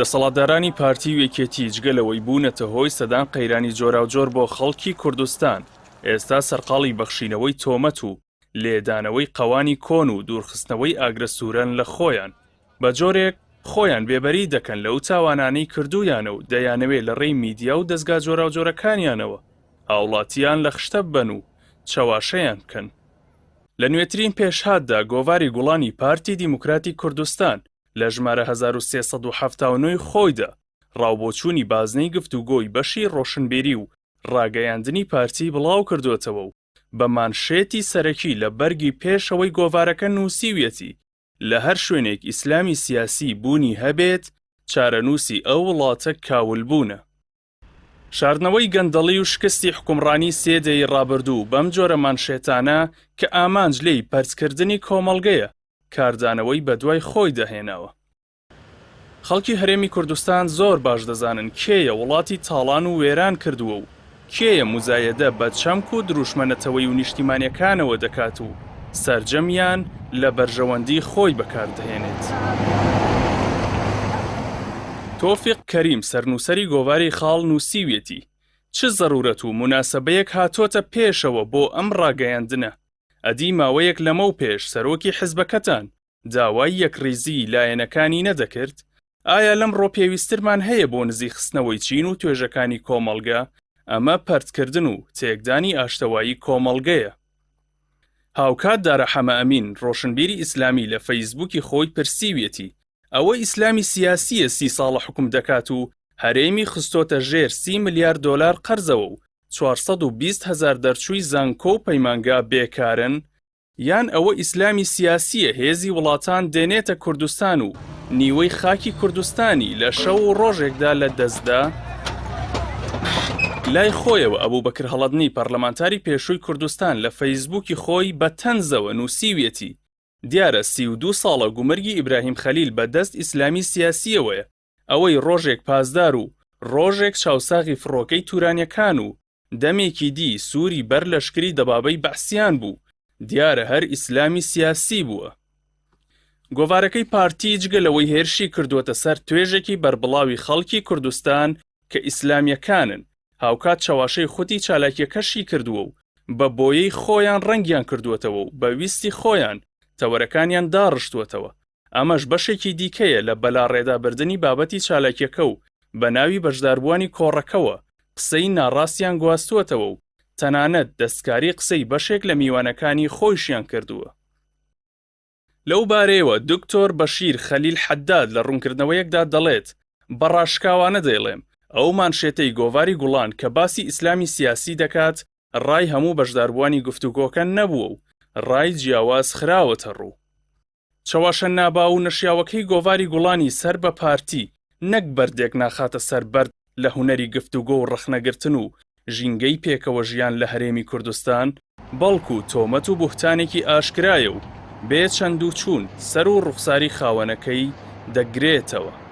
دەسەڵاتدارانی پارتی و یەکێتی جگە لەوەی بوونەتە هۆی سەدان قەیرانی جۆراوجۆر بۆ خەڵکی کوردستان، ئێستا سەرقاڵی بەخشینەوەی تۆمەت و لێدانەوەی قەوانی کۆن و دوورخستنەوەی ئاگرە سوورەن لە خۆیان، بە جۆرێک خۆیان بێبەری دەکەن لەو تاوانانەی کردوویانە و دەیانەوێ لە ڕێی میدیا و دەزگا جۆراوجۆرەکانیانەوە هاوڵاتیان لە خشتە ببەن و چەواشەیان بکەن. لە نوێترین پێشهاتدا گۆڤاری گوڵانی پارتی دیموکراتی کوردستان لە ژمارە 1379 ی خۆیدا ڕاوبۆچوونی بازنەی گفتوگۆی بەشی ڕۆشنبیری و ڕاگەیاندنی پارتی بڵاوکردۆتەوە و بە مانشێتی سەرەکی لە بەرگی پێشەوەی گۆڤارەکە نووسیویەتی لە هەر شوێنێک ئیسلامی سیاسی بوونی هەبێت چارەنووسی ئەو وڵاتە کاولبوونە. شاردنەوەی گەندەڵی و شکستی حوکمڕانی سێ دەیەی ڕابردوو بەم جۆرە مانشێتانە کە ئامانج لێی پەرتکردنی کۆمەڵگەیە، کاردانەوەی بەدوای خۆیدا هێناوە. خەڵکی هەرێمی کوردستان زۆر باش دەزانن کێیە وڵاتی تاڵان و وێران کردووە و کێیە موزایەدە بە چەمک و دروشمە نەتەوەی و نیشتیمانیەکانەوە دەکات و سەرجەمیان لە بەرژەوەندی خۆی بەکار دەهێنێت. تۆفیق کەریم سەرنووسەری گۆڤاری خاڵ نووسیویەتی، چ زەرورەت و موناسەبەیەک هاتۆتە پێشەوە بۆ ئەم ڕاگەیاندنە؟ ئەدی ماوەیەک لەمەو پێش سەرۆکی حزبەکەتان داوای یەکڕیزیی لایەنەکانی نەدەکرد؟ ئایا لەمڕۆ پێویسترمان هەیە بۆ نزیکخستنەوەی چین و توێژەکانی کۆمەڵگە، ئەمە پەرتکردن و تێکدانی ئاشتەوایی کۆمەڵگەیە. هاوکات دارا حەمەئەمین، ڕۆشنبیری ئیسلامی لە فەیسبووکی خۆی پرسیویەتی، ئەوە ئیسلامی سیاسییە سی ساڵە حوکم دەکات و هەرێمی خستۆتە ژێر سی ملیار دۆلار قەرزەوە و 420 هەزار دەرچووی زانکۆ و پەیمانگا بێکارن، یان ئەوە ئیسلامی سیاسییە هێزی وڵاتان دێنێتە کوردستان و نیوەی خاکی کوردستانی لە شەو و ڕۆژێکدا لە دەستدا؟ لای خۆیەوە ئەبوبەکر هەڵەدنی پەرلەمانتاری پێشووی کوردستان لە فەیسبووکی خۆی بە تەنزەوە نووسیویەتی، دیارە 32 ساڵە گومرگی ئیبراهیم خەلیل بە دەست ئیسلامی سیاسییەوەیە، ئەوەی ڕۆژێک پاسدار و ڕۆژێک چاوساغی فڕۆکەی تورانیەکان و دەمێکی دی سووری بەر لەشکری دەبابەی بەعسیان بوو، دیارە هەر ئیسلامی سیاسی بووە. گۆڤارەکەی پارتی جگە لەوەی هێرشی کردووەتە سەر توێژێکی بەربڵاوی خەڵکی کوردستان کە ئیسلامیەکانن، هاوکات چەواشەی خودی چالاکیەکەشی کردووە و بە بۆیەی خۆیان ڕەنگیان کردووەتەوە و بە ویستی خۆیان تەوەرەکانیان داڕشتووەتەوە، ئەمەش بەشێکی دیکەیە لە بەلاڕێدابردنی بابەتی چالاکیەکە و بە ناوی بەشداربووانی کۆڕەکەوە قسەی ناڕاستیان گواستووەتەوە و تەنانەت دەستکاری قسەی بەشێک لە میوانەکانی خۆیشیان کردووە. لەو بارەیەوە دکتۆر بەشیر خەلیل حەداد لە ڕوونکردنەوەیەکدا دەڵێت، بە ڕاشکاوانە دەیڵێم، ئەو مانشێتەی گۆڤاری گوڵان کە باسی ئیسلامی سیاسی دەکات ڕای هەموو بەشداربووانی گفتوگۆکە نەبووە و ڕای جیاواز خراوەتە ڕوو. چەواشە ناباو و نەشیاوەکەی گۆڤاری گوڵانی سەر بە پارتی نەک بەردێک ناخاتە سەر بەرد لە هونەری گفتوگۆ و ڕەخنەگرتن و ژینگەی پێکەوە ژیان لە هەرێمی کوردستان، بەڵکو تۆمەت و بوهتانێکی ئاشکرایە و بێ چەند و چوون سەر و ڕوخساری خاوەنەکەی دەگرێتەوە.